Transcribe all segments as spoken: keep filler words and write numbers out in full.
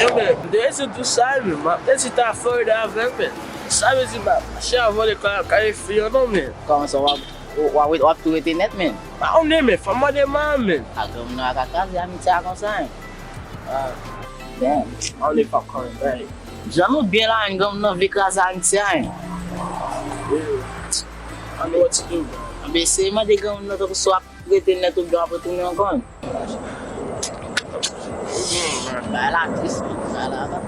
Yo, men, m te resi tout sa, men, m ap resi ta Florida avè l, men. Sa vle di, m ap mache avè l, ka, ka e fi an non, men. Kòman sa w ap, w ap, w ap tou rete nèt, men? Pa konnen, men, fò m mande manman, men. A, granmoun nan ka kraze amitye a konsa, en. Ah, damn. I don't know if I'm coming back. Jan nou byen la, en, granmoun nan vle kraze amitye a, en. Yeah. I don't know what to do, bro. Anben, eseye mande granmoun nan tankou si w ap rete nèt oubyen w ap retounen ankò, en. Bagay la tris, man. Bagay la pa.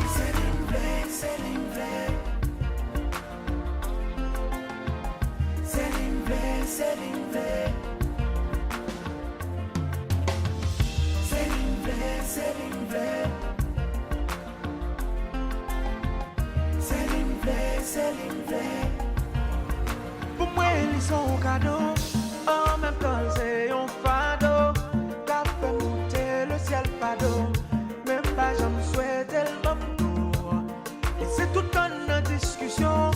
Se li m vle, se li m vle. Se li m vle, se li m vle. Se li m vle, se li m vle. Se li m vle, se li m vle. Pou mwen, li se yon kado, an menm tan, l se yon fado. L ap fè m moute lesyèl pa do, men m pa janm swete l ban m tou. E se tout tan n nan diskisyon,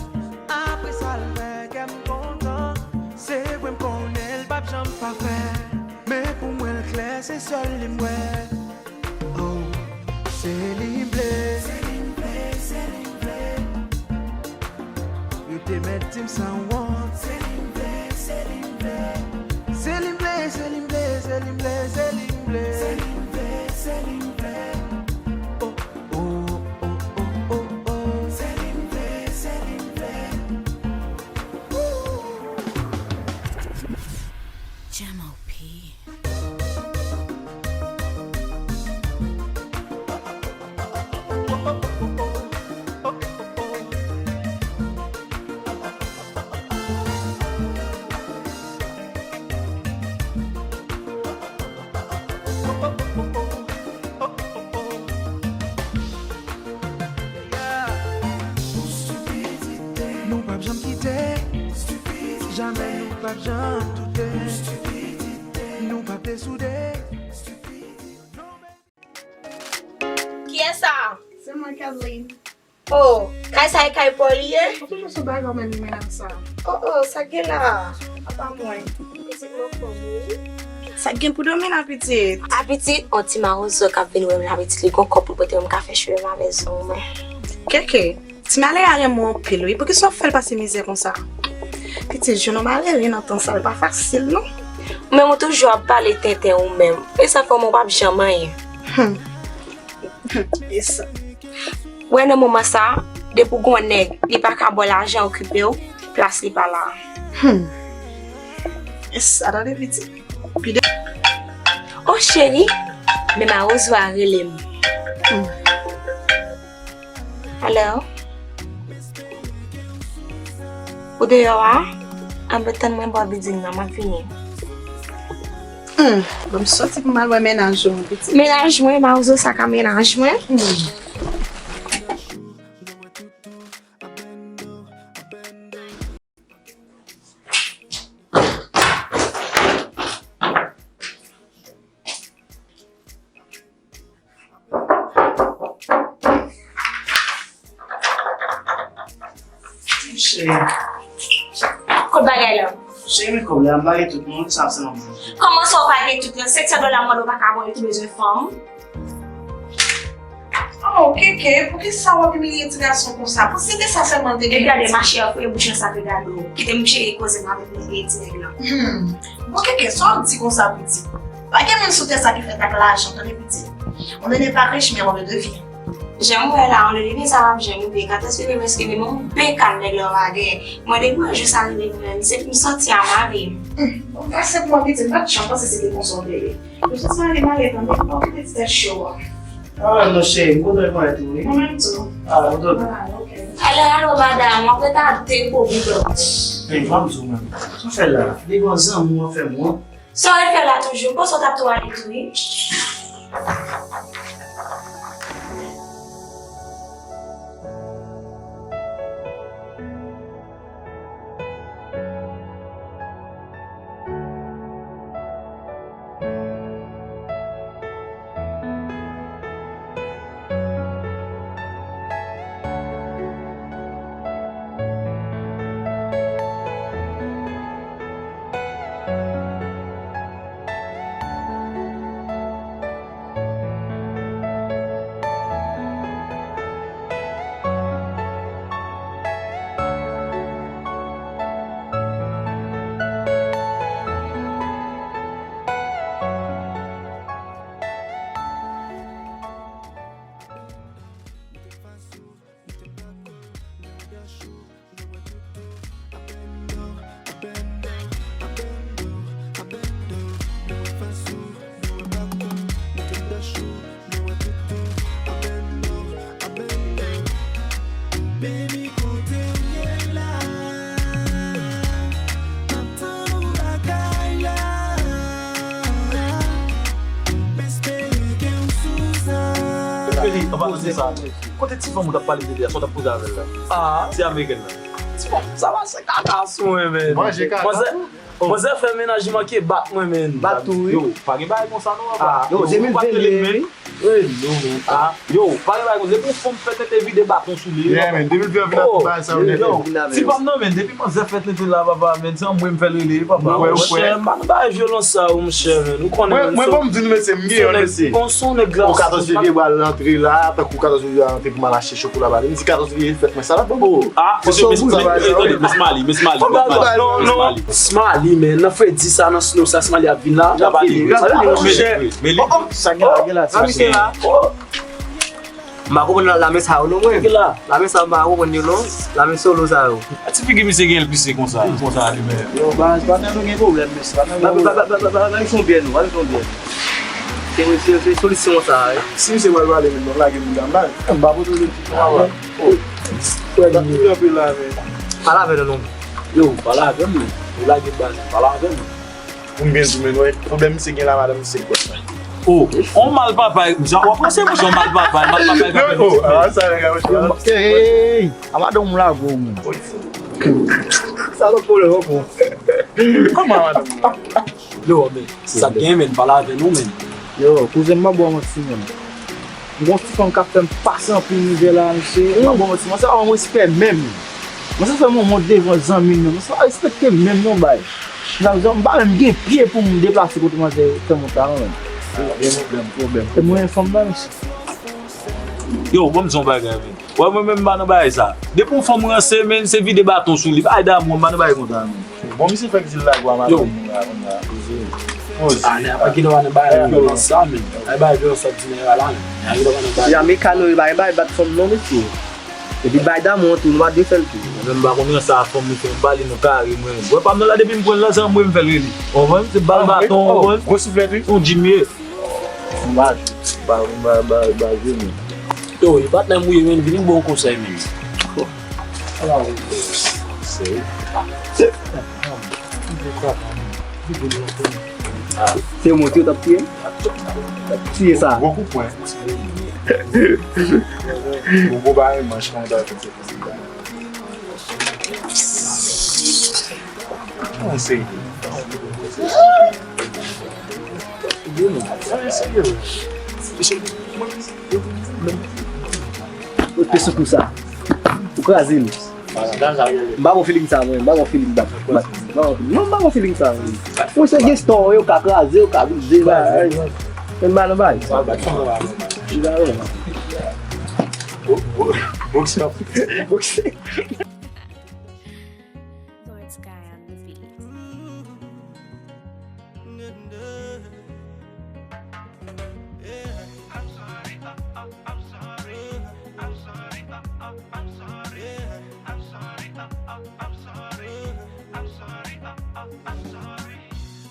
apre sa l fè kè m kontan. Se vre m konnen l p ap janm pafè, men pou mwen l klè, se sèl li m wè. Oh, se li m vle. Se li m vle, se li m vle. Yo te mèt di m san wont. Se li m vle, se li m vle. Se li m vle, se li m vle, se li m vle, se li m vle. Se li m vle, se li m vle. Oh, oh, oh, oh, oh, oh. Se li m vle, se li m vle. Woo! Jam O P. Nou p ap janm kite. Jamè nou p ap janm doute. Nou p ap desoude. Kiyès sa a? Se mwen, Kathleen. Oh, kay sa e kay pa w li ye? Ou toujou sou bagay w menm nan sa. Oh, oh, sa k gen la a? Apa mwen. Pitit mwen anfòm wi. Sa k gen pou dòmi la, pitit? A pitit, on ti mawozo k ap vin wè m la, pitit, li gon kòb pou l pote m, m ka fè cheve m avè zong mwen. Keke, ti malere a renmen w anpil wi. Poukisa w ap fè l pase mizè konsa? Pitit, jwenn yon malere nan tan sa, l pa fasil non. Ou menm ou toujou ap pale tenten ou menm. E sa kòman w p ap janm anyen? Hmm. E sa. Wè nan moman sa, depi w gon nèg, li pa ka ba w lajan okipe w, plas li pa la. Hmm. E sa tande pitit. Pi de. Oh cheri, men mawozo a rele m. Hmm. Alo? Ou deyò a? Anben tann mwen bò biding nan, m ap vini. Hmm, bon, m soti pou m al wè mennaj ou an, pitit. Mennaj mwen, mawozo sa ka mennaj mwen. Hmm. Cheri. Kot bagay la? Cheri, men kòb la, m pa gen tout non, sa se nòmal. Kòman sa w pa gen tout non? Senk san dola m mande w pa ka ba w, ou bezwen fanm? Oh, Keke, poukisa w ap imilye ti gason konsa? Pou si se te sa sèlman l te gen. E gade, machè, fouye bouch nan sa ke gade w. Kite m cheri koze m avèk ti nèg lan. Hmm. Bon, Keke, sa w ap di konsa, pitit? Pa gen moun sou tè sa ki fèt ak lajan, tande, pitit. On ne naît pas riche, mais on le devient. Jan m wè la, on le devient, sa w ap janm rive. Katastwòf, prèske menm yon bekàn nèg lan w pa gen. Mwen, depi yon jou sa rive pou mwen, se pou m sòti a mari m. Hmm. Bon, pase pou mwen, pitit, m pa t janm panse se te konsa w te ye. Jodi sa li malè tande, pa kite ti tèt cho a. Ah, non, cheri, m kontan wè tou, wi. Mwen menm tou. Ah, m kontan. Ah, ok. Alo, alo, madanm, w ap ret a de po bouton. Men, pa m di w menm. Sa w fè la? Li gon zanmi w ap fè mwen. Sa w ret fè la toujou? M panse w t ap tou ale tou, wi. Baby, kote w ye la? M ap tann ou lakay la. M espere gen w sou sa. Feli, an palan de sa, kote ti fanm ou t ap pale de li a, sa w t ap koze avè l la? Ah, ti amerikèn nan. Ti fanm sa pase kaka sou mwen, men. Manje kaka tou? Manzè fè mennaj li manke bat mwen, men. Bat tou, wi. Yo, pa gen bagay konsa non, papa. Ah, yo, se mil vennde, wi. Ey, non, men. Ah, yo, pa gen bagay konsa. Depi yon fanm fè tete vide baton sou li, yeah, men, depi l vin anvi nan tout bagay sa yo nèt. Yo, ti pa m nan, men, depi manzè fè tete la, papa, men, se anmwe m fè l rele, papa. Monchè, m pa nan bagay vyolans sa yo, monchè, men. Ou konnen, men, mwen, bon, m di nou, mesye, m gen yon, mesye. Yon nèg la. Katòz fevriye pral rantre la, tankou katòz fevriye rantre pou m al achte chokola ba li. M di katòz fevriye fèt mwen, sa la, bon. Ah, mesye, mesye, mesye Mali, mesye Mali, mesye Mali. Smiley, men, nan fredi sa, nan snow sa, Smiley ap vin la. L ap vini, l ap vini, monchè. Men li, sa gen la, gen la, sa gen la. M pa konprann lame sa yo non, mwen. Lame sa yo, m pa konprann yo non. Lame solo sa yo. A ti figi misye gen, l pise konsa, konsa li menm. Yo, baz, pa nan nou gen pwoblèm, mesye. Pa nan nou gen pwoblèm. Ba, ba, ba, ba, ba, ba, ba, se yon byè nou, ba, se yon byè nou. Se, se, se solisyon sa, wi. Si misye pral pale, men, bon, lage m dan la. M pa pote w de ti. Oh. Frè, m ap kanpe la, men. Pale avè nou non. Yo, pale avè m, men. Ou lage baz, pale avè m. Pou m byen di w, men, wè, pwoblèm misye gen la, madanm misye gwòs la. Oh, on mal papa, w ap panse monchè on mal papa, mal papa, papa. Oh, ah, sa, nèg la, monchè. Hey, hey, hey, a madanm ou la gwo, men. Sa lòt pwoblèm ankò. Kòman madanm ou la? Yo, men, sa k gen, men, pale avè nou, men. Yo, kouzen m, pa ba w manti, men. M gon ti fanm k ap fè m pase anpil mizè la, mesye. M pa ba w manti, men se pa yon respè menm. Men se fè m yon mont devan zanmi m nan. Men se pa respekte menm non, bay. M pa menm gen pye pou m deplase kote manzè fè mont la, non, men. Ah, gen pwoblèm, pwoblèm. E mwen fanm nan, mesye. Yo, bon, m di yon bagay, men. Wè, mwen menm m pa nan bagay sa. Depi yon fanm ranse, men, se vide baton sou li. Bagay damou, m pa nan bagay konsa, men. Bon, misye fèk di l lage w a madanm ou la, konn la. Ah, nèg pa gen dwa nan bagay vyolans sa, men. Ay, bagay vyolans sa di nèg la, men. Nèg pa gen dwa nan bagay. Ya, mekano, yo pa gen bagay bat fanm non, mesye. Epi bagay damou an tou, nou pa dwe fè l tou. Mwen menm m pa konn ranse a fanm, li fè m pale, nou kare, mwen. Bwè pa m nan la, depi m pran l la, se anmwe m fè l rele. Ou konprann? Se bal baton, ou konprann? Gwo souflèt, wi. Se yon djim ye. Ba, ba, ba, ba, ba, je nou. Yo, e patnè m ou ye, men, vini m ba w konsèy, men. Ala, se. Se mwen ki t ap tiye m? Tiye sa. Gwo kout pwen. Gwo, gwo bare manch kòm ta fè. Mwen serye. Mwen serye. Ou te sou kou sa. Ou kraze m. M pa bon feeling sa, mwen. M pa bon feeling bat. Bat. Non, m pa bon feeling sa, mwen. Mwen se gen store, yo ka kraze, yo ka brize, bagay. Men m pa nan bagay. Bo-, bo-, boksè. Boksè. Lord Sky on the beat.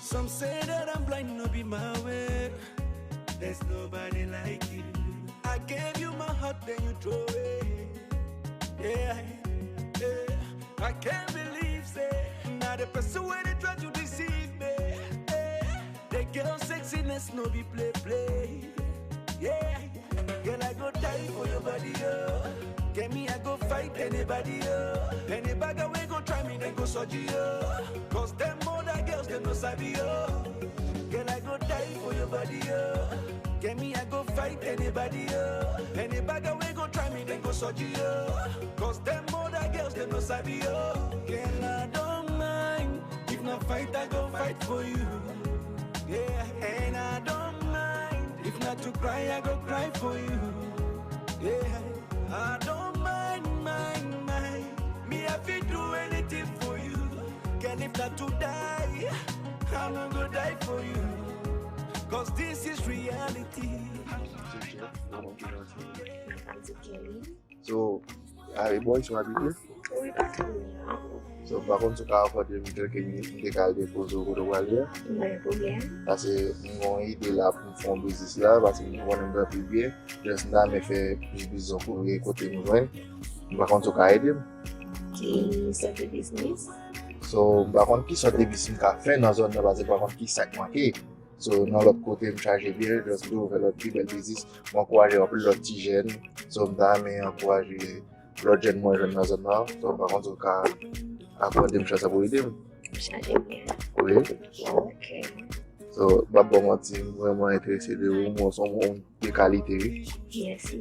Some say that I'm blind, no be my way. There's nobody like you. I gave you my heart, then you throw away. Yeah, yeah. I can't believe say now the person where they try to deceive me. Yeah. The girl sexiness no be play play. Yeah. Girl, I go die for your body, oh. Get me, I go fight anybody, oh. Any bagger we go try me, then go surgery, oh. 'Cause them other girls, them no sabi, oh. Girl, I go die for your body, oh. Get me, I go fight anybody, oh. Any bagger we go try me, then go surgery, oh. 'Cause them other girls, them no sabi, oh. Girl, I don't mind if na fight, I go fight for you. Yeah, and I don't mind if na to cry, I go cry for you. Yeah, I don't mind, mind, mind. Me, I fit do anything for you. Girl, if na to die, I no go die for you. 'Cause this is reality. So, a, e bò isit w abite? Wi, pa twò lwen. So, m pa konn si w ka afòde m kèlke minit, m te ka al depoze w kote w prale a. Pa gen pwoblèm. Paske m gen yon ide la pou m fè yon biznis la, paske m konnen m pral pi byen. Just m ta renmen fè plis biznis kote, kote m jwenn. M pa konn si w ka ede m. Ki sòt de biznis? So, m pa konn ki sòt de biznis m ka fè nan zòn nan, paske m pa konn ki sa k manke. So, nan lòt kote, m chaje byen, just m te ouvè lòt pi bèl biznis. M ankouraje anpil lòt ti jèn. So, m ta renmen ankouraje lòt jèn mwen jwenn nan zòn nan. So, m pa konn si w ka akòde m chans sa pou ede m. M chaje byen. Wi. Ok. So, m p ap ba w manti, m vrèman enterese de ou. M wè w se yon moun de kalite, wi. Mèsi.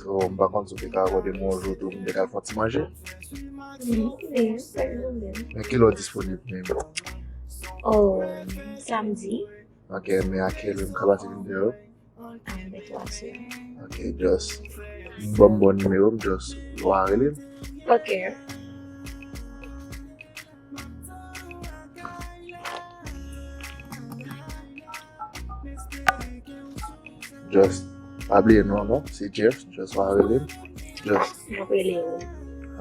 So, m pa konn si w te ka akòde m yon jou tou pou m te ka fè yon ti manje. Wi, wi, pa gen pwoblèm. Men kilè w disponib menm? Oh, samdi. Ok, men a kilè m ka pase vin deyò? A vennde twa sou. Ok, just ban m bon nimewo m, just w a rele m. Ok. Just pa bliye non, non, se Jeff, just w a rele m. Just. M ap rele w.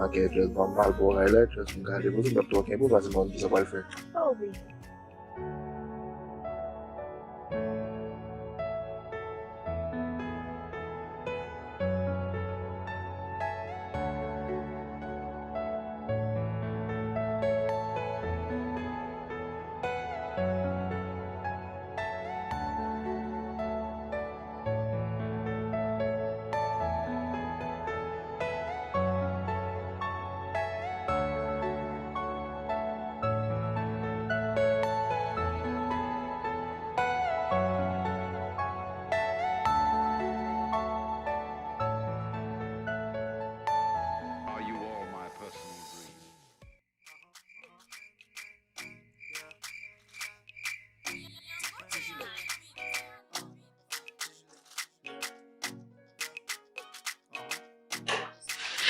Ok, just ban m al pou bagay la, just m gade pou m pa twò kenbe w, paske m pa konn kisa w pral fè. Oh, wi. Are you all my personal dreams?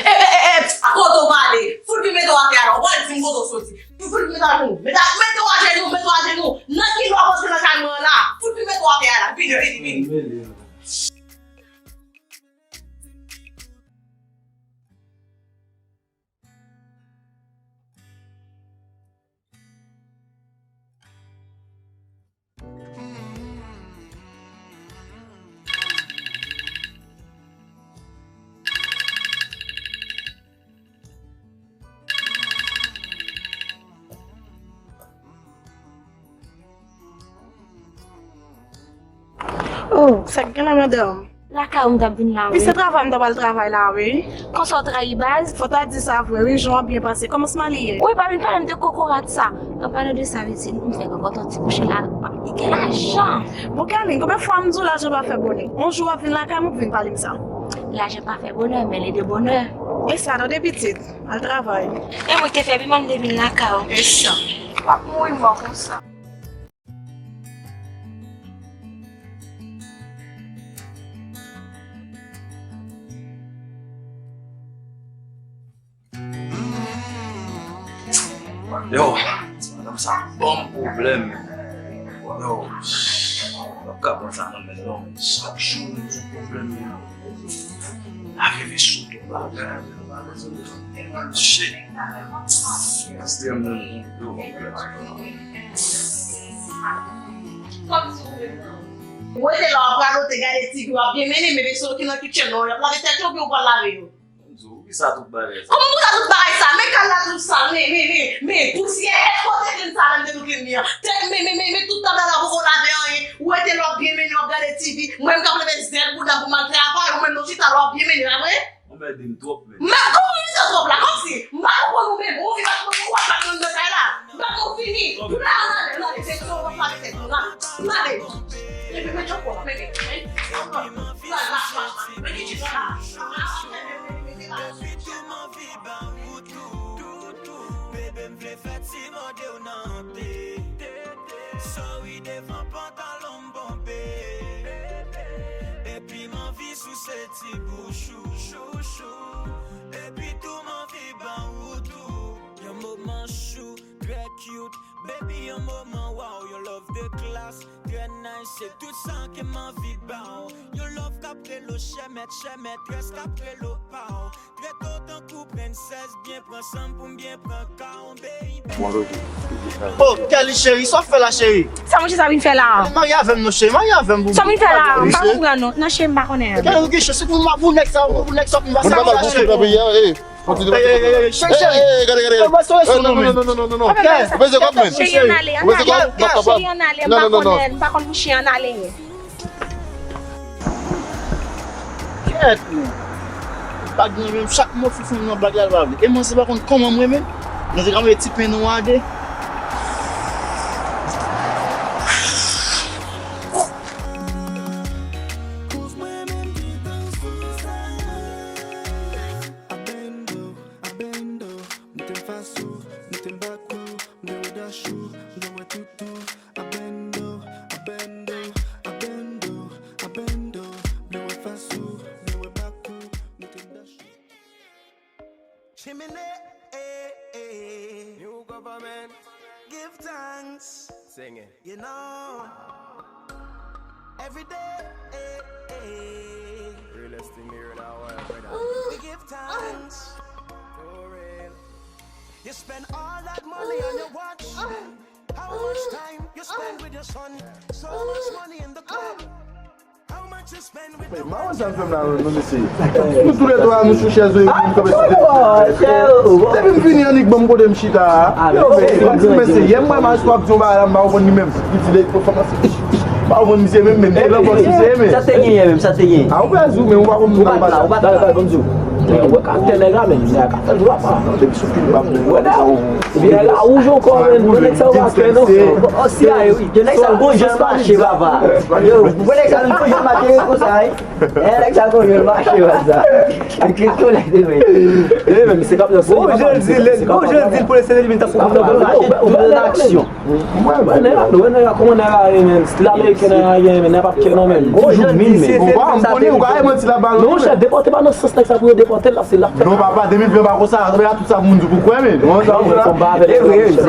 E, e, e, e, kote w pale? Fout vin mete w atè a la. Ou pral di m kote w soti. Fout vin mete w ajenou. Mete, mete w ajenou. Mete w ajenou. Nan ki lwa w antre nan kay mwen an la? Fout vin mete w atè a la. Vini, vini, vini. Oh, sa k gen la, madanm? Lakay ou m t ap vin la, wi. Wi, se travay m t ap al travay la, wi. Konsa w trayi baz? Fò w ta di sa vre, wi, jou an byen pase. Kòmansman li ye? Wi, pa vin pale m de kokorat sa. An palan de sa, pitit, m fèk ankò yon ti kouche la. Li gen lajan. Bon, Kerline, konbyen fwa m di w lajan pa fè bonè? Yon jou w ap vin lakay mwen pou vin pale m sa. Lajan pa fè bonè, men li de bonè. E sa, tande pitit, al travay. E mwen ki te fè pi mal m te vin lakay ou. E sa. W ap mouri mò konsa. Yo, madanm sa ban m pwoblèm. Yo, m p ap ka pran sa nan men l non, men chak jou m gen pwoblèm yo. Lave veso tou bagay. Shit. Rete la, w ap radote, gade T V, w ap byen mennen, men veso yo ki nan kitchen nan, y ap lave tèt yo, oubyen w pral lave yo? Kòman pou sa tout bagay sa? Men kal la tout sal, men, men, men, men pousyè, èske w te di m sa lè m te nou clean li an? Tèt, men, men, men, men tout tab la la poko lave anyen. Ou rete la w ap byen mennen, w ap gade T V. Mwen m k ap leve zèl bouda m pou m al travay, ou menm nou chita la w ap byen mennen, pa vre? Ou mède m twòp, men. Men kòman m mède w twòp la? Kòmsi? M pa konprann ou menm. Ou vin bat mwen, ou ap bat mwen anndan kay la. M bat mwen fini. Pou la, ann ale, ann ale, se sou w ap lave tèt nou la. Ann ale. Epi mete w kò, men, men, men, men, la, la, la, la. Men ki ti la. Depi tou m anvi ba ou tou, tou, tou. Bebe m vle fè ti mande w nan tete. Sorry devan pantalon m bonbe. Epi m anvi souse ti bouch ou, chouchou. Epi tou m anvi ba ou tou. Yon moman chou, trè cute. Baby, yon moman wow, yon love de klas. Trè nice, se tout sa ke m anvi ba w. Yon love k ap rele w chèmèt, chèmèt, rès k ap rele w pa w. Trete w tankou prens, Oh, Kelly cheri, sa w fè la cheri? Sa mouche sa vin fè la? Marye avè m non cheri, marye avè m pou... Sa w vin fè la? M pa konprann non. Non cheri, m pa konnen. Kelly ou gen chans, se pou m, pou nèg sa, pou nèg sa, pou m pase la cheri. Cheri, cheri. Ou bezwen kòb men. Cheri, ann ale, ann ale, ann ale, cheri, ann ale, m pa konnen, m pa konn mouche, ann ale. Kèt, men. Pa gen menm, chak mò fi fè m nan blag la, l pa vle. E mwen, se pa konn kòman mwen menm. Mwen te ka mete ti pen nou a de. Abendo, abendo, mete m fas ou, mete m bak ou, m vle wè dach ou, m vle wè tout ou. Abendo, abendo, abendo, abendo, m vle wè fas ou, m vle wè bak ou, mete m dach ou. Chimene, eh, eh. New government. Give thanks. Sing it. You know, every day, eh, eh. Realest thing here in our world, brother. We give thanks. For real. You spend all that money on your watch. How much time you spend with your son? So much money in the club. How much you spend with the... Mwen, sa fè m la, non, mesye. Nou toulètwa, nou sou chèz, nou kanpe sou tèt. Depi m vini, annik ban m kote m chita a. Yo, men, mesye, yè m wè Maestro ap di yon bagay la, m pa konprann li menm. Li di, lè, fò m... M pa konprann misye menm, men, de lanfòs misye, men. Sa te genyen menm, sa te genyen. A, ou pèdi, men ou pa konn... Ou pa t la, ou pa t la. Ban m di w. Ou wè kaktè nèg la, men, nèg la ka fè l dwa pa. Depi sou fil pa m, men. Wè, da, ou, nèg la wouj ankò, men. Wè nèg sa yo pa fè, non. Bon, si a, wi. Yo, nèg sa yo gon jan mache, papa. Yo, wè nèg sa yo gon jan mache konsa, wi. Eh, nèg sa yo gon jan mache konsa. Ak tout lè de men. Eh, men, se kap nan... Gon jan di, gon jan di pou lese li, men ta fou. Mache tout an aksyon. Wè, wè, nèg la, wè, nèg la, kòman nèg la ye, men? Stil ameriken nèg la ye, men, nèg la p ap kè non, men. Toujou min, men. Ou pa, m konnen, ou ka manti la ba non, chèf, depòte pa nan sans nèg sa pou yo depòte l la, se l ap fè. Non, papa, de mil ven pa konsa, sa tout sa moun di pou kwè, men. Non, sa, sa, e vre, e vre.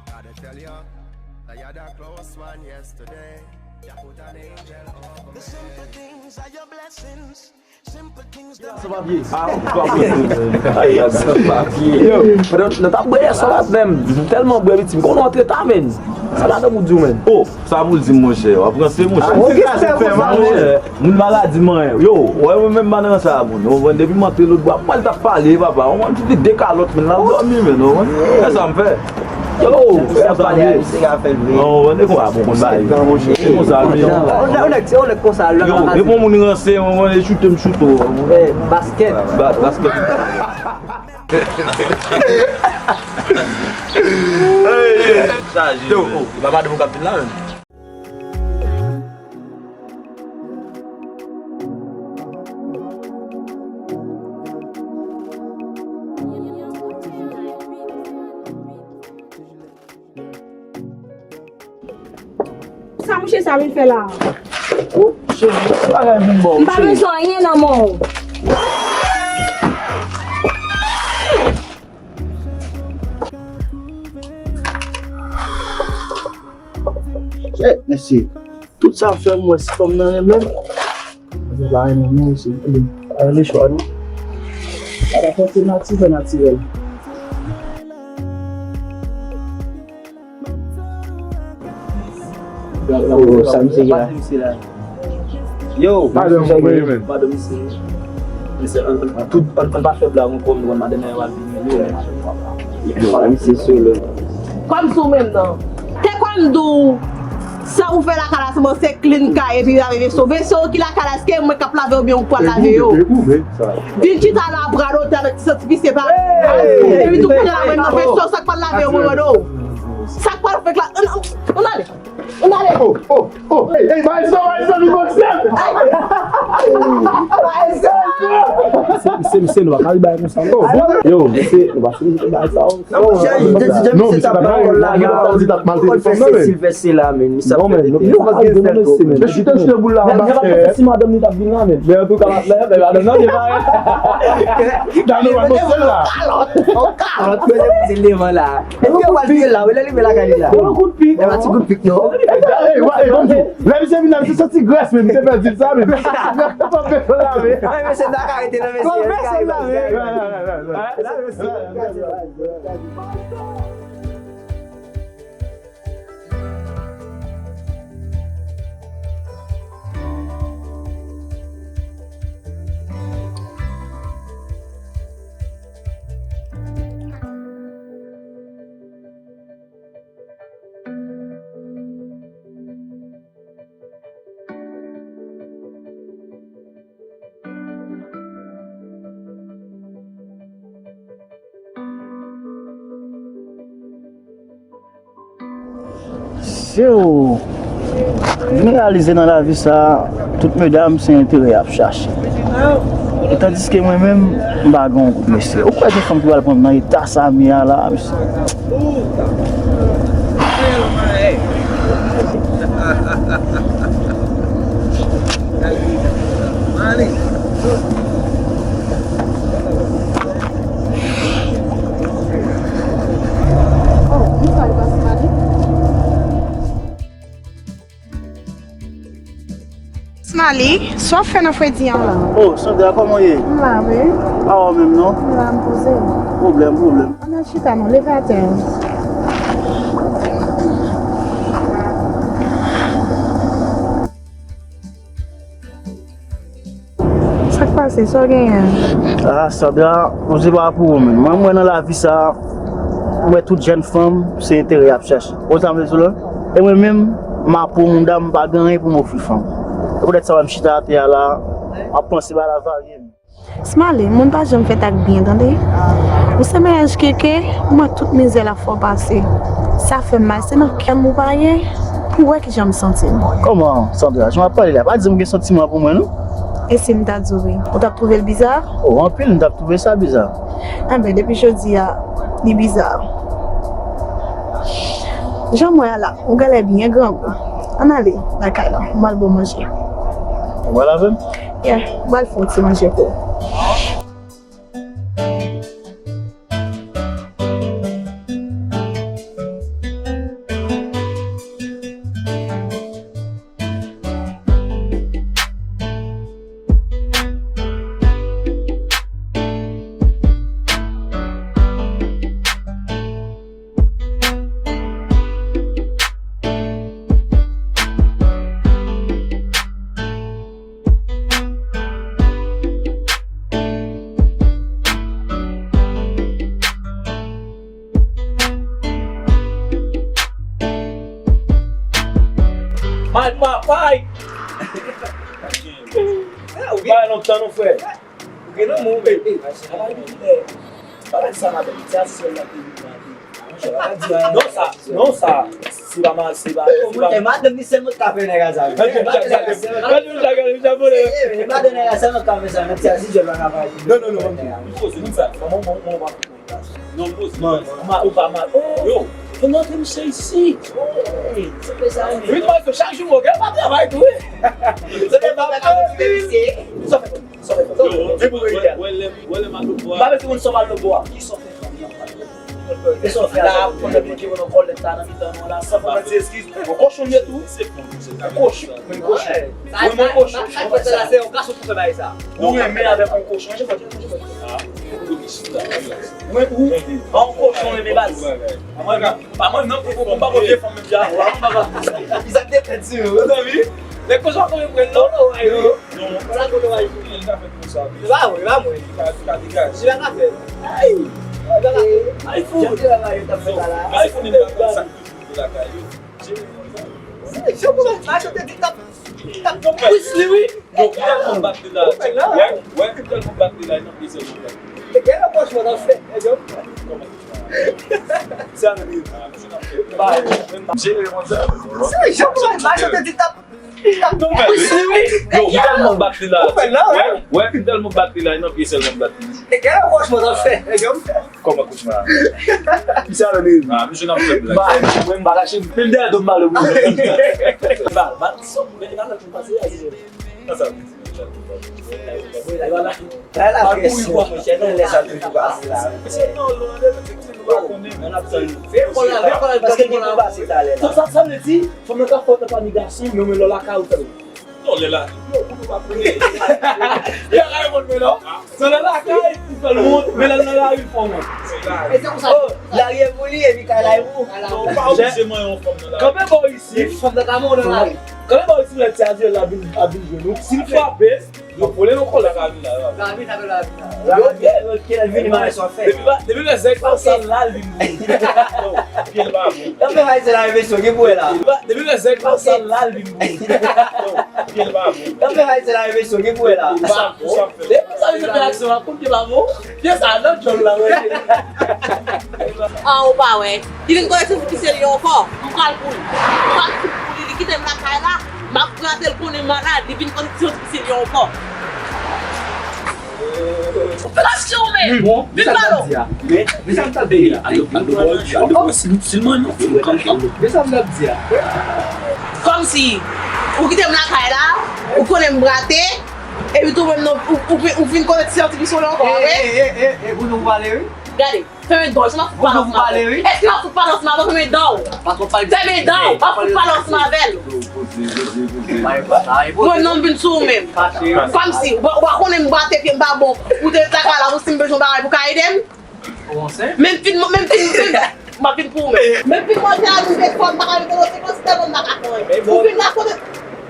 Gotta tell you, that you're the close one yesterday. Jah put an angel over me. The simple things are your blessings. Simple things that... San papye. Ah, san papye. Ay, san papye. Yo, pandan nou t ap bwè yè swa la menm, nou tèlman bwè, piti, m konn antre ta, menn. Sa la dan pou di w, menn. Oh, sa pou l di m, monchè. W ap ranse, monchè. Ah, monchè. Moun maladi manyen. Yo, wè mwen menm pa nan sa a, moun. Ou konprann, depi m antre lòtbò, mwen t ap pale, papa. Ou konprann, m soti de kalòt, men l ap dòmi, men, ou konprann. Se sa m fè. Yo, se konsa m ye. Ou konprann, se konsa m ye. Se konsa m ye. Yo, depi yon moun ranse, ou konprann, e choute m choute w. Baskèt. Ba-, baskèt. Yo, oh, e pa madanm ou k ap vin la, menm? Sa mouche sa vin fè la? Oh, cheri, se bagay vin bon, cheri. M pa bezwen anyen nan men w. Shit, mesye. Tout sa fè m wè si fanm nan renmen m. Mwen pa renmen m non, mesye. Pa gen lechwa non. Sa pa fòse natirèl, natirèl. Oh, sa misye gen la? Yo, madanm mwen, men. Madanm misye. Mesye, an, an, tout, an, an pa fè blag ankò, m konn madanm nan yo ap vini. Yo, men madanm papa. Yo, misye sou lè. Kòm sou menm nan. Te kwè m di w, sa ou fè lakay la, se bon, se clean kay, epi lave veso. Veso ki lakay la, èske mwen k ap lave oubyen ou k pral lave yo? Vin chita la ap radote avèk ti santi visye pa. Epi tou kounye a la menm nan, veso sa k pral lave yo mwen mande w. Sa k pral fèt la? Ann, ann, ann ale. Ann ale. Oh, oh, oh. Hey, hey, Maestro, Maestro, li bon sèl. Maestro. Mesye, mesye, nou pa ka bay konsa, non. Yo, mesye, nou pa ka bay sa, non. Non, misye pa t ap maltrete fanm nan, men. Silvès se la, men. Misye ap fè tete. Mesye, chita, chita boul la anba. Si madanm li t ap vin la, men. Men antouka, madanm nan, li pa. Nan nou pa konsa la. Kalòt, kalòt, mesye, levan la. Epi yo pral touye l la, wi, lè li vin lakay li la. Yon kout pik. Yon ti kout pik, non. Ey, wa, ey, ban m di w. Lè misye vin la, misye santi grès, men misye pèdi l sa, men. Misye santi grès, misye pèdi l la, men. Ay, mesye, n ta ka rete, non, mesye. Konfese l la, men. Siw, m reyalize nan lavi sa, tout medam se enterè y ap chache. E tandiske mwen menm, m pa gen yon gout mesye. Ou kwè gen fanm ki pral pran m nan eta sa m ye a la, mesye? Oh, m salye pa Smiley. Smiley, sa w ap fè nan fredi an la? Oh, Sandra, kòman w ye? M la, wi. Pa wè w menm, non? M la, m poze m. Pwoblèm, pwoblèm. Ann al chita non, leve atè a. Sa k pase? Sa w genyen? Ah, Sandra, ou se pa pou ou menm. Mwen, mwen nan lavi sa, mwen tout jèn fanm, se enterè y ap chache. Ou sa m vle di w la? E mwen menm, m a pou moun dam, m pa gen anyen pou m ofri fanm. Se poutèt sa wè m chita atè a la, m ap panse bagay la varye. Smiley, moun pa janm fèt ak byen, tande. Ou se mennaj keke, ou wè tout mizè l ap fè w pase. Sa fè m mal, se nan kè m ou pa ye, pou w wè kijan m santi m. Kòman, Sandra? Jan w ap pale la, pa di m gen santiman pou mwen, non? E si m ta di w wi, ou t ap twouve l biza? Oh, anpil, m t ap twouve sa biza. Enben, depi jodi a, li biza. Jan m wè a la, ou genlè byen grangou. Ann ale lakay la, m al ba w manje. Ou pral avè m? Yeah, m pral fè yon ti manje pou ou. Mal papay! Bagay lontan non, frè. Ou gen lanmou, wi. Bagay sa, madanm, ti asisyon nan peyi nan. Non, sa, non, sa, se pa mal, se pa, se pa. Madanm ni sèl mwen ka fè nèg a sa. Madanm nèg a sèl mwen ka fè sa, nan ti asisyon nan ka fè. Non, non, non, non. Li poze, li sa. Kòman, kòman, kòman w pa konprann sa? Non, poze. Ou pa mal. Yo, fè m rantre misye isi. Wi, mwen, chak jou, mwen, gen pa travay tou, wi. Se te pa mal, mesye. Sa fè. Sa fè. Yo, e pou verite a. Wè lè, wè lè m al lòtbò a. M pa bezwen konn sa w al lòtbò a. Ki sa w fè fanm nan? E sa w fè la, pandan pike w nan kòlèt la, nan mitan nou la, san fòm, di eskiz. Yon kochon l ye tou. Yon kochon. Yon kochon. Wi, mwen kochon. Sa k fè sa la, se yon gason pou fè bagay sa. Ou renmen avèk yon kochon. Mwen, ou, yon kochon renmen baz. Pa mwen, non, pou, pou, pa mwen vye fanm menm jan. Sa te fè di, wi. Mezanmi, lè kochon ap konn pran non. Non, non, non. Sa kote w al fini, li ka fè konsa. Se pa mwen, se pa mwen. Li ka, li ka degaje. Li pa ka fè. Ay! Li pa ka fè. Ay, fou. Jan travay yo t ap fè sa la. Ay, fou, li pa ka sa. Pou lakay yo. Se jan pou mache te di t ap, t ap pran plis li, wi. Yo, ou tèlman bat li la. Wè, wè, ou tèlman bat li la, li nan plizyè moun la. E gen yon pòch mwen nan fè, e yo. Kòman? Se anvi. Ba, jere konsa. Se jan pou mache te di t ap Non, men, wi, wi. Yo, m tèlman bat li la. Ou fè l la, wi. Wè, wè, m tèlman bat li la, e nan pye sèlman m bat li. E gen akouchman w ap fè. E gen. Kòman akouchman a? Misye ale de. Ah, misye nan fè blag. Ba, mwen, m pa kache. Menm dèyè do m pale pou li. Ba, ba, sou, men, ba, nan pase a, se. Sa, sa, Bay la kesyon, monchè, nan lè sa toujou pase la. Paske gen pou pase talè la. Sa, sa, sa vle di, fanm nan ka fè w nan pami gason, men w men lè w lakay ou fè l wont. Non, lè la, non, ou pa konnen. Lè la, ou fè l wont, men lè l nan lari, l fè w wont. E se konsa. Oh, lari e pou li, epi kay la e pou ou. Non, ou pa oblije manyen yon fanm nan lari. Kanpe bò isi, fanm nan ka manyen w nan lari. Kanpe bò isi, lè ti Aziel la vin, ap vin jwenn ou. Si l frape, Yo pole nou kole. Yo, yo, yo, ki lè vini, mwen sa fè. Depi pa, depi lè zèg pa sa la, li mouri. Yo, pye l pa bon. Yo fè bay se la, mesye, ki pou wè la. Depi pa, depi lè zèg pa sa la, li mouri. Yo, pye l pa bon. Yo fè bay se la, mesye, ki pou wè la. Sa, sa fè. Depi sa, mesye fè aksyon, la, pou pye pa bon. Pye sa, nan djòl la, wè. Ah, ou pa wè. Li vin konnen se ki se li ankò. M pral pou li. M pral pou li. Li kite m lakay la. M ap grate l konnen malad. Li vin konnen se ki se li ankò. Ou fè aksyon ou menm. Vin pale w. Men, men sa m t ap di a. Men sa m t ap di a. Kòmsi ou kite m lakay la, ou konnen m grate, epi tou menm non, ou, ou, ou vin konnen se ki se li ankò, wi. E, e, e, e, e, ou nou pale, wi. Gade. Fèmen dan w, èske m ap fout palans nan vè l? Èske m ap fout palans nan vè l? Fèmen dan w. Fèmen dan w, m ap fout palans nan vè l. Mwen non, m vin sou ou menm. Kòmsi, ou pa, ou pa konnen m bate pye m pa bon. Ou te ret lakay la, pou si m bezwen bagay pou ka ede m. Men m fin, men m fin, men m ap vin pou ou menm. Men m fin manje a nou de fwa, m pa ka mete nan se konsi tèlman m pa ka fè anyen. Ou vin la kote.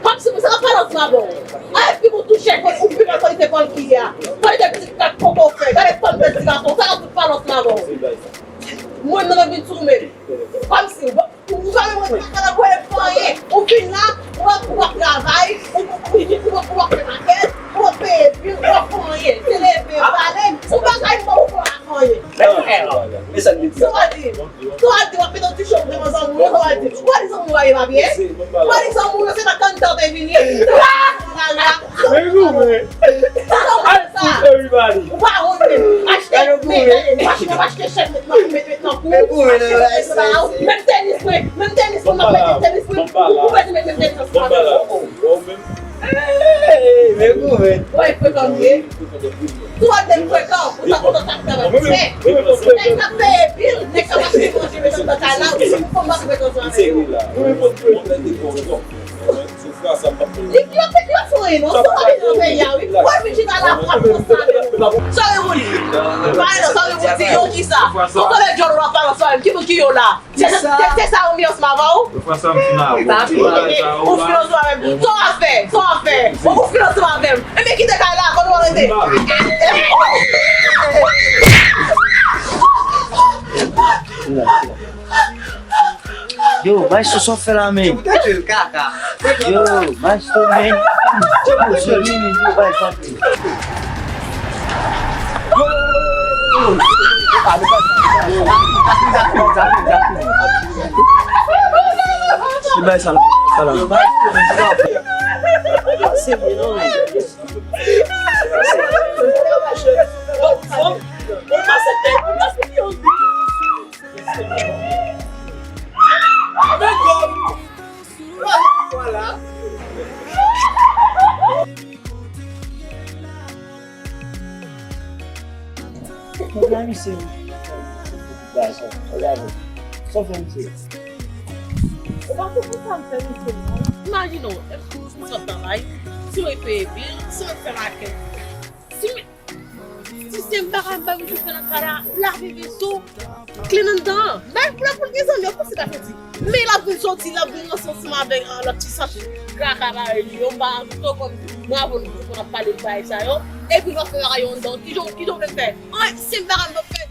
Kòmsi pou sa k ap palans nan vè w. A, epi pou touche, ou pi mal kalite fanm ki ye a. Kalite pitit kat poko fè. Gade fanm bèl ti gason, sa k ap fout palans nan vè w. Mwen nan vin sou menm. Kòmsi, ou pa menm ret lakay la pou w fè anyen. Ou vin la, ou ap, ou ap travay, ou, ou, ou, ou ap fè makèt, ou ap peye bil, ou ap fè anyen. Se leve, pale, ou bagay mò ou fè anyen. Sa w ap di? Sa w ap di? W ap mete yon ti cho pou devan zanmi w yo, sa w ap di? W ap di zanmi w pa gen papye? W ap di zanmi w yo se nan kanntan w te vini? Men goumen. Sa w ap di sa? Ou pa wont menm. Achte, men, men, w achte, w achte chèn, met nan, met, met nan kou. Achte chèn, met nan kou. Menm tenis mwen, menm tenis mwen, m ap mete tenis mwen. Ou pa di met menm tenis ansanm avè l. Ey, men goumen. Wè, frekan m ye. Tou ap de frekan, ou sa kontan sa k travay. Nèg k ap peye bil, nèg k ap achte manje, mete nan kay la, ou fò m pa frekan sa avè yo. Li, li ap, li ap fè anyen non, se pa vin nan peyi a, wi. Wè, vin chita la, w ap pran sa avè yo. Sa w gen pou di? Pa gen non, sa w gen pou di? Yo ki sa? Ou konnen djòl w ap pale ansanm, ki moun ki yo la? Se, se, se, se sa anbyans m avè w? Ou fè sa m fin avè w. Ou fin ansanm avè m. Sa w ap fè? Sa w ap fè? Ou, ou fin ansanm avè m. Ebyen kite kay la, kote w rete? Yo, bay sou sa w fè la, men. Yo, bay sou, men. Yo, bay sou. Mwen la misye. Gason, gade. Sa w fè misye? Ou pa konprann sa m fè misye non. Imajine w, mwen sot travay, si mwen peye bil, si mwen fè makèt. Si mwen Si se m pa ka bay ou fè nan kay la, lave veso, kle nan anndan an. Bay pou la pou l gen zanmi, ou panse l ap soti. Men l ap vin soti, l ap vin ranse ansanm avèk, ah, lòt ti santi kaka parèy li yo, m pa konn kòm mwen avè w nou konn ap pale de bagay sa yo. Epi l ap fè bagay yo anndan, kijan, kijan w vle fè? An, si m pa ka m ap fè,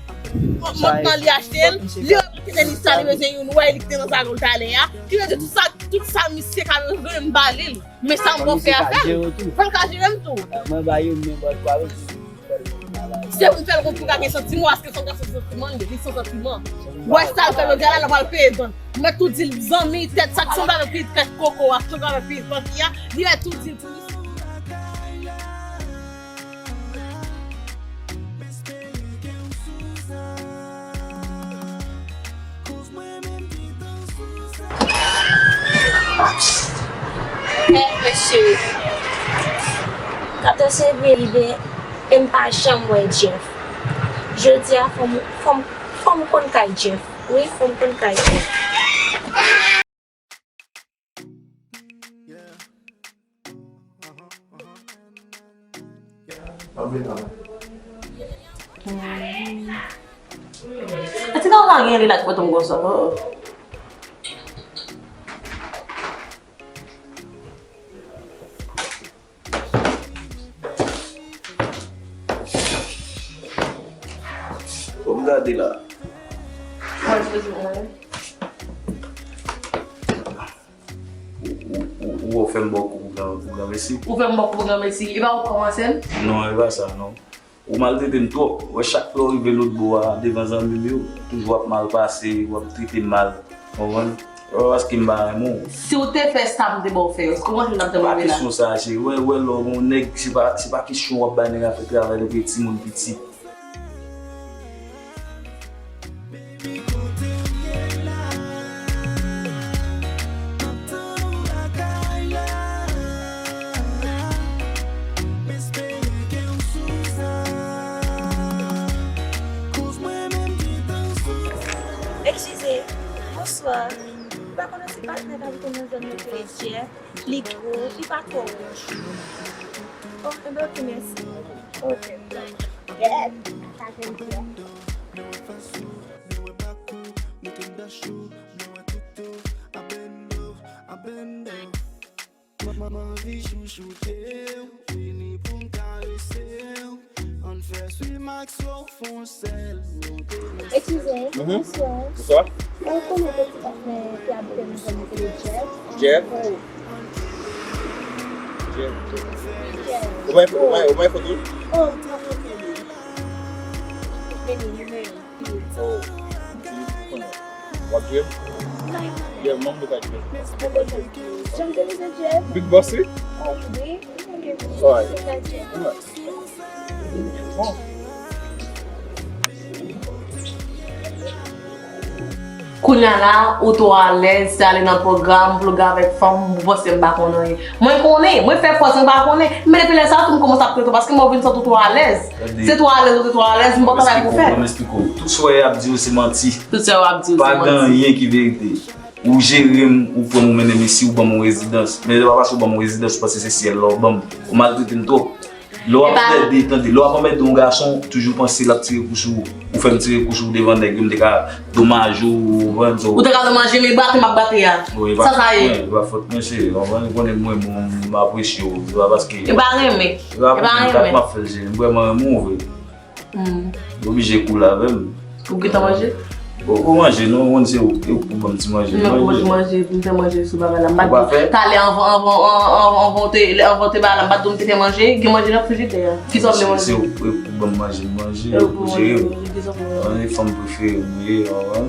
mont nan li achte l, li ap kite li sa, li bezwen youn, wè li kite nan zagon l talè a. Ki vle di tout sa, tout sa misye ka bezwen m ba li l. Men sa m bon fè a fè m. Fò l ka jere m tou. Mwen ba youn men bòt pa vle di fè l travay. Se pou fè l konprann pa gen santiman, paske se yon gason santiman li ye, li san santiman. Wè sa l fè jodi a la, l pral peye vann. Mwen tou di l, zanmi, tèt sa k sanble avèk pitit tèt koko a, sanble avèk pitit vann a, li tou di l pou li. Hey, mesye. Katòz fevriye rive, e m pa janm wè Jeff. Jodi a, fò m, fò m, fò m konn kay Jeff. Wi, fò m konn kay Jeff. Ati ka w pa gen li la ki pote m konsa. Fò m gade la. Ou, ou, ou, ou fè m ba w kou pou gran, pou granmesi. Ou fè m ba w kou pou granmesi. E pa ou k kòmanse l? Non, e pa sa, non. Ou maltrete m twòp. Wè, chak lè w rive lòtbò a, devan zanmi m yo, toujou w ap mal pase, w ap trete m mal. Konprann? E pa paske m pa renmen w. Si w te fè sa m te ba w fè yo, kòman w t ap janm rive la? Se pa kesyon sa, cheri. Wè, wè, lè w gen yon nèg, se pa, se pa kesyon w ap bay nèg la fè travay depi timoun piti. Eskize, bonswa. Ou pa konnen si patnè k abite nan zòn nan se Jeff? Li gwo, li pa twò wouj. Oh, enben, ok, mèsi. Ok. Jeff, sa se Jeff. Eskize, bonswa. Bonswa. Mwen konnen ke ti patnè ki abite nan zòn nan se Jeff. Jeff? Wi. Jeff, Jeff. Jeff. Ou bay, ou bay, ou bay foto? Oh, mwen pa foto. Vini, vini. Oh, ti konnen. W ap jwe? Wi. Yeah, manm mwen ka jwe. Jan m te vin Jeff. Big Boss, wi? Oh, wi. Alright. Kounye a la, ou twò alèz, se ale nan pwogram, vloge avèk fanm, ou panse m pa konn anyen. Mwen konnen, mwen fè pòz mwen pa konnen, men depi lè sa a tou m kòmanse ap trete w, paske mwen vin santi w twò alèz. Se twò alèz, ou te twò alèz, m pa travay pou fè. M esplike w, m esplike w. Tout sa w ap di yo se manti. Tout sa w ap di yo se manti. Pa gen anyen ki verite. Ou jere m, ou pran m, ou mennen m isi, ou ban m yon rezidans. Men se pa paske ou ban m yon rezidans, ou panse se syèl la ou ban m. Ou maltrete m twòp. Lè w ap anmède, tande, lè w ap anmède yon gason, toujou panse l ap tire kou sou ou. Ou fè m tire kou sou ou devan nèg yo, m te ka domaje w, ou konprann sa. Ou te ka domaje m, e brate m ap brate a. Sa sa ye? Wi, e pa fòt mwen, e pa fòt mwen, cheri. Ou konprann, ou konnen mwen, mwen, m apresye w. Se pa paske. E pa renmen. E pa renmen. M ap fè l, cheri. M vrèman renmen w vre. Hmm. Ou oblije koule avè m. Ou gentan manje? Ou, ou manje, non, ou konn se ou, ou, ou ban m ti manje. Non, ou manje, m te manje sou bagay la. M pa t di talè anvan, anvan, anvan, anvan w te, anvan w te ba la, m pa t di w m te fè manje, gen manje nan frijidè a. Kisa w vle manje? Se ou, ou ban m manje, m manje, ou jere m. Kisa w vle manje? Fanm prefere m ye, ou konprann?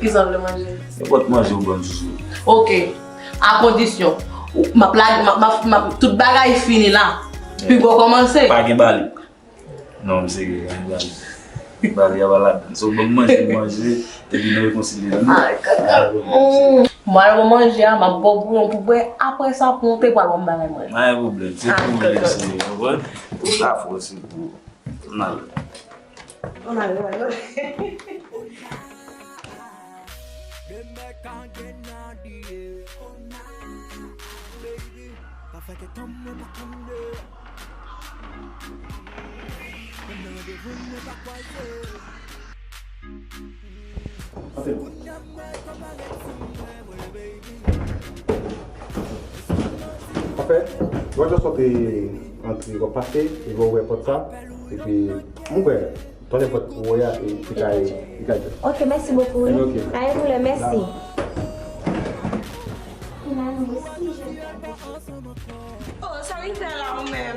Kisa w vle manje? Nenpòt manje ou ban m, chouchou. Ok. A kondisyon, ou, m ap lage, m ap, m ap, m ap, tout bagay fini la. Piga w kòmanse. Pa gen bali. Non, m serye, pa gen bali. Bali a pa ladan. So, ban m manje, m manje, epi nou rekonsilye nou. Ay, kaka. Mm. M al manje a, m ap ba w bouyon pou bwè. Apre sa, pou w te pral ban m bagay manje. Pa gen pwoblèm. Se pou ou, kaka. Se, ou konprann? Tout afè w, se pou ou. Ann ale. Ann ale, ann ale. Anfèt, w ap sòti antre, w ap pase, epi w ap ouvè pòt sa, epi m wè, tande pòt woya, e, li ka, li ka djòl. Ok, mèsi bokou, wi. Ok. Pa gen pwoblèm, mèsi. Oh, sa vin fè la, ou menm?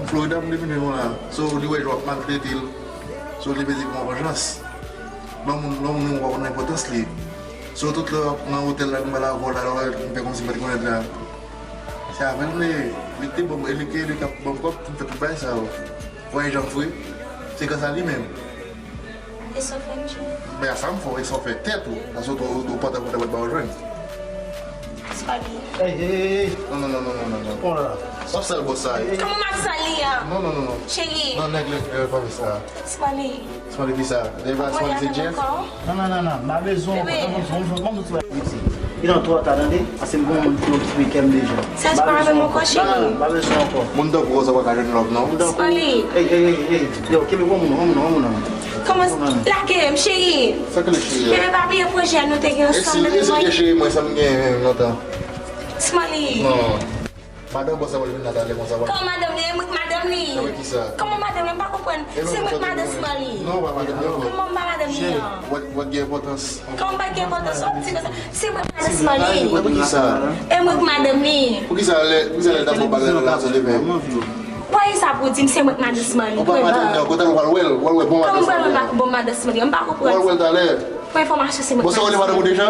Florida m te vin jwenn ou la. So, li wè jan w ap maltrete l. So, li vle di pran vanjans. Lè yon moun, lè yon moun ou pa konn enpòtans li. So, tout lè w ap nan otèl la, nou pale avè w la, lè w fè kòmsi m pa t konnen l la. Se avè l m ye. Li te ban m, e li ke li t ap ban m kòb pou m fè tout bagay sa yo. Ou wè jan m fre? Se gras a li menm. E sa w fè m, cheri? Men a sa m fè w, e sa w fè tèt ou. Paske ou, ou, ou pa t, ou pa t ba yo jwenn. Sali. Ey, ey, ey, ey. Non, non, non, non, non, non, non. Kòman la? W ap sal bòs sa, ey. Kòman m ap sal li a? Non, non, non, non. Cheri. Non, nèg, nèg, nèg, pa fè sa. Sali. Sali, ki sa? Nèg, Sali, se Jeff? Non, non, non, non. M pa bezwen ankò. Bebe. Ban m, ban m, ban m, ban m, ban m, ban m. Li nan twò ta, tande? Paske m gon moun ki okipe kè m deja. Sa se pa avè m ankò, cheri. Non, non, pa bezwen ankò. Moun tankou w sa pa ka jwenn love, non. Sali. Ey, ey, ey, ey. Yo, kenbe granmoun nan, granmoun nan, granmoun nan. Kòman lage m, cheri? Sa k rele cheri a? Bebe, pa bliye pwojè nou te gen ansanm depi mwen. Esi, esi, cheri mwen, sa m gen menm lontan. Sali. Non. Madanm bòs la pral vin la talè konsa, pa. Kòman madanm li? E mwen k madanm li. Avèk kisa? Kòman madanm li? M pa konprann. Se mwen k madanm Sali. Non, pa madanm li ankò. Kòman m pa madanm li an? Wè, wè gen enpòtans. Kòman m pa gen enpòtans? Wè ti konsa. Se mwen k madanm Sali. Poukisa? E mwen k madanm li. Poukisa lè, poukisa lè dam nan pale nan la zòn de men? Pran sa pou di m se mwen k madanm Sali. Ou pa madanm li ankò, talè w pral wè l, w pral wè bon madanm Sali. Kòman m pral wè bon madanm Sali? M pa konprann. W pral wè l talè. Pran enfòmasyon, se mwen k madanm Sali. Bon, sa w rele madanm ou deja?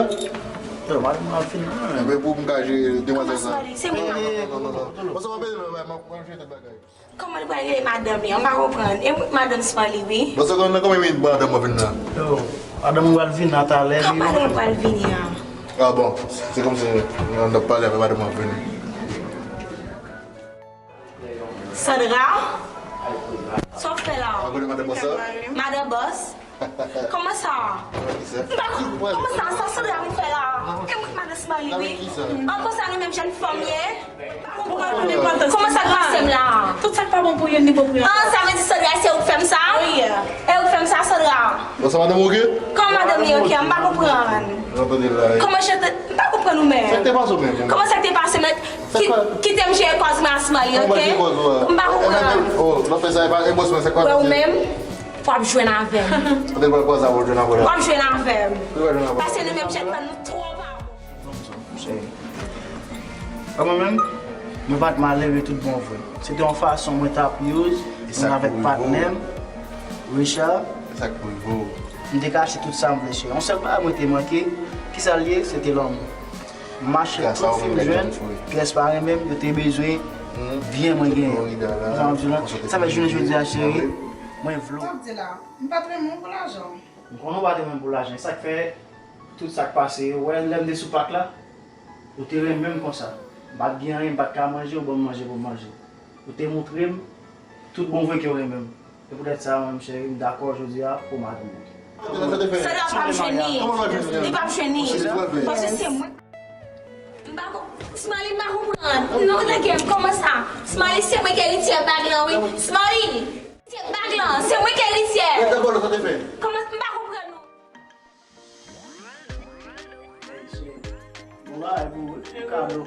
Yo, madanm mwen ap fin nan. Enben pou m ka jere demwazèl sa. Sali, se mwen. Non, non, non, non, non. Bon, sa w ap ede mwen, mwen, mwen jere tout bagay. Kòman li pral rele madanm li an? M pa konprann. E mwen k madanm Sali, wi. Bon, sa konn nan konbyen minit madanm mwen vin la? Yo, madanm mwen pral vin la talè, wi. Kòman madanm mwen pral vini an? Ah bon, se kòmsi nou ap pale avè madanm mwen ap vini. Sandra? Sa w fè la? Ou konnen madanm bòs la? Madanm bòs? Kòman sa? M pa konprann. Kòman sa? Sa Sandra vin fè la? E mwen k madanm Sali, wi. An konsa nou menm jèn fanm ye? Kòman sa k pase m la? Tout sa k pa bon pou youn, li bon pou youn. An, sa vle di Sandra se ou k fè m sa? Wi. E ou k fè m sa, Sandra? Bon, sa madanm ou oke? Kòman madanm li oke? M pa konprann. Kòman chante? M pa konprann ou menm. Sa k te pase w menm? Kòman sa k te pase m la? Ki-, kite m jere kòz mwen a Sali, oke? M pa konprann. Oh, nan fè sa, e pa, e bòs mwen, se kòz. Wè ou menm, w ap jwenn avè m. Kote l pral kòz avè w, jwenn avè w la? W ap jwenn avè m. Kote w pral jwenn avè w? Paske nou menm jèn fanm, nou twò pa bon. Wè mwen menm, mwen pa t malere tout bon vre. Se te yon fason mwen t ap use, mwen avèk patnè m, Richard. E sa k pou rive w? M te ka achte tout sa m vle, cheri. Yon sèl bagay mwen te manke, kisa l ye? Se te lanmou. M mache tout fi m jwenn, pyès pa renmen m, yo te bezwen byen mwen genyen. Ou konprann sa m di w lan? Sa fè jounen jodi a, cheri, mwen vle w. Sa w di la? M pa t renmen w pou lajan. M konnen w pa t renmen m pou lajan. E sa k fè tout sa k pase yo. Ou wè lè m te sou pak la, ou te renmen m konsa. M pa t gen anyen, m pa t ka manje, ou ban m manje pou m manje. Ou te montre m tout bon vre ke w renmen m. Se poutèt sa, mwen, cheri, m dakò jodi a pou madanm mwen. Sandra p ap jwenn li. Li p ap jwenn li. Paske se mwen. M pa ko-, Smiley, m pa konprann. Non, lage m, kòman sa? Smiley, se mwen ki erityè bag lan, wi. Smiley, erityè bag lan, se mwen ki erityè. Kòman, m pa konprann, non. Bon bagay pou ou, wi. Kado.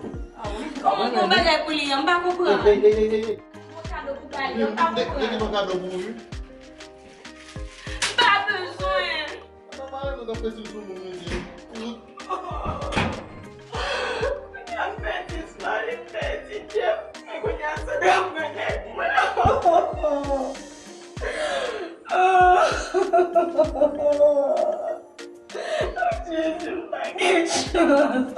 Kòman bon bagay pou li an? M pa konprann. Ey, ey, ey, ey, ey. Bon kado pou Gaël, m pa konprann. Te gen yon kado pou ou, wi. M pa bezwen. Papa, nou t ap fè sou moun, mesye. Kout. Kounye a m pèdi Smiley, m pèdi Jeff. Men kounye a Sandra pran nèg mwen. Jezi, m pa gen chans.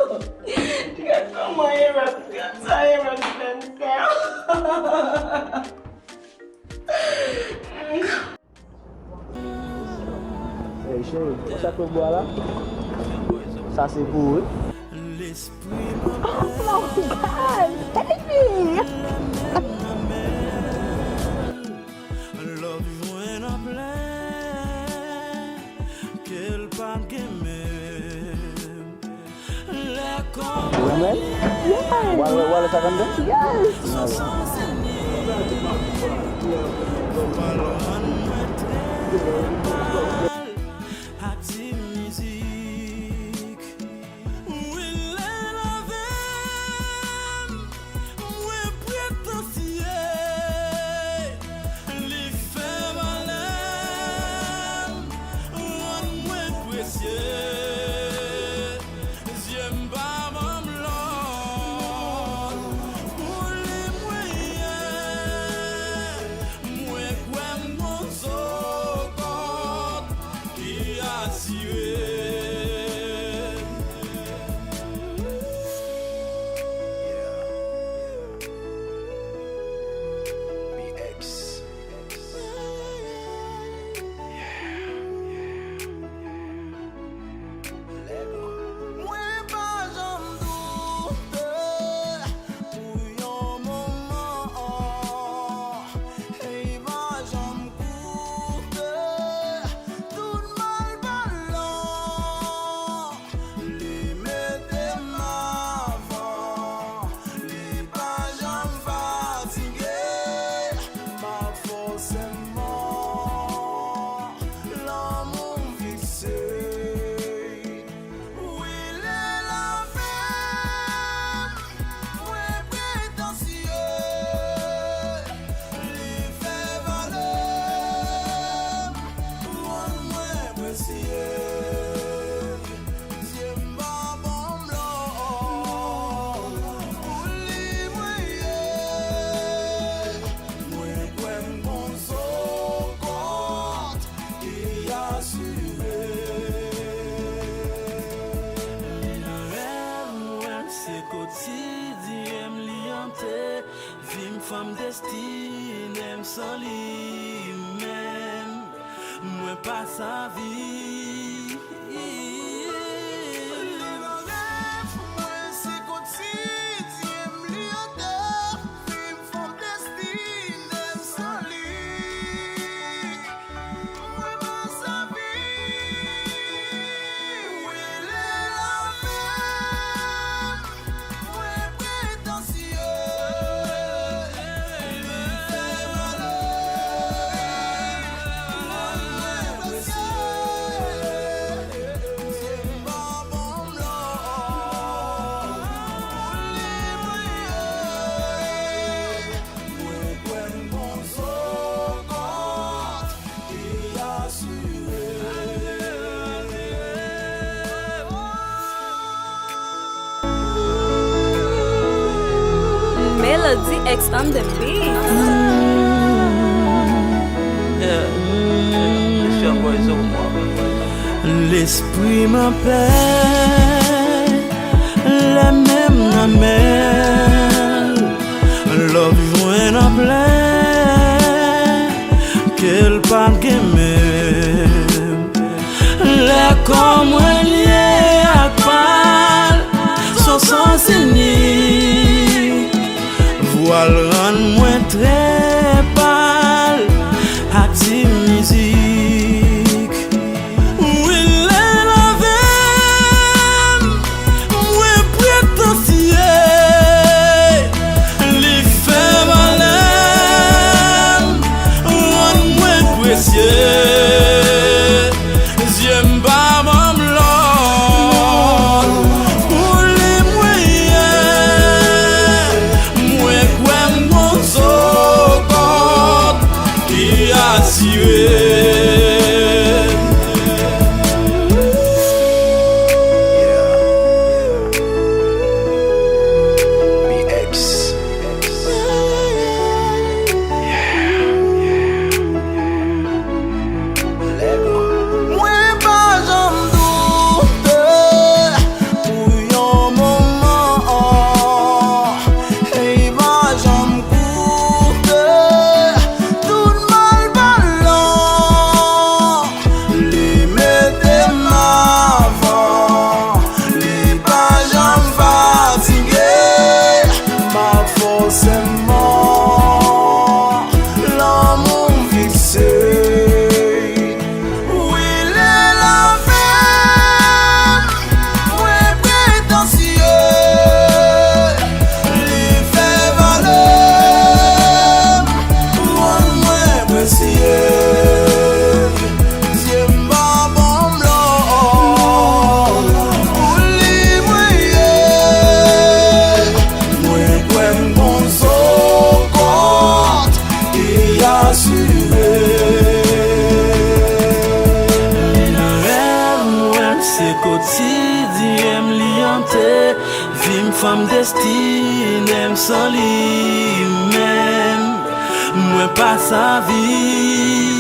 Gad kòman erè, gad sa erè m fè m fè. Ey, cheri, ou sa k bwa la? Sa se pou ou, wi. Oh my God, baby! Love jwenn anplè ke l pa gen menm. Lè kòm... Ou renmen l? Yes! W al, w al wè sa k anndan? Yes! Pral rann mwen trè pal ak ti mizik. Wi, lè love m, mwen pretansye. Li fè valè m, rann mwen presye. Zye m pa ban m lòt, pou li mwen ye. Mwen kwè m gon sokòt ki asire. Mwen pa janm doute pou yon moman, e pa janm koute tout mal balan. Li mete m avan, li pa janm fatige, pa fòseman lanmou fikse. Wi, lè love m, mwen pretansye. Li fè valè m, rann mwen presye. Zye m pa ban m lòt, pou li mwen ye. Mwen kwè m gon sokòt ki asire. Li nan rèv mwen, se kotidyen m li ante. Vi m, fanm destine m, san li menm mwen pa savi. Li nan rèv mwen, se kotidyen m li ante. Vi m, fanm destine m, san li mwen pa savi. Wi, lè love m, mwen pretansye. Li fè valè m, rann mwen presye. Zye m pa ban m lòt, pou li mwen ye. Mwen kwè m gon sokòt ki asire. Melody X on the beat. Yeah. It's your boy Zomo. Lespri m anpè, lè menm nan men l. Love jwenn anplè ke l pa t gen menm. Lè kò mwen lye ak pa l, s on sans inik. Vwa l rann mwen trè pal ak ti mizik. Wi, lè love m, mwen pretansye. Li fè valè m, rann mwen presye. Zye m pa ban m Vim fanm destine m san li menm, mwen pa savi.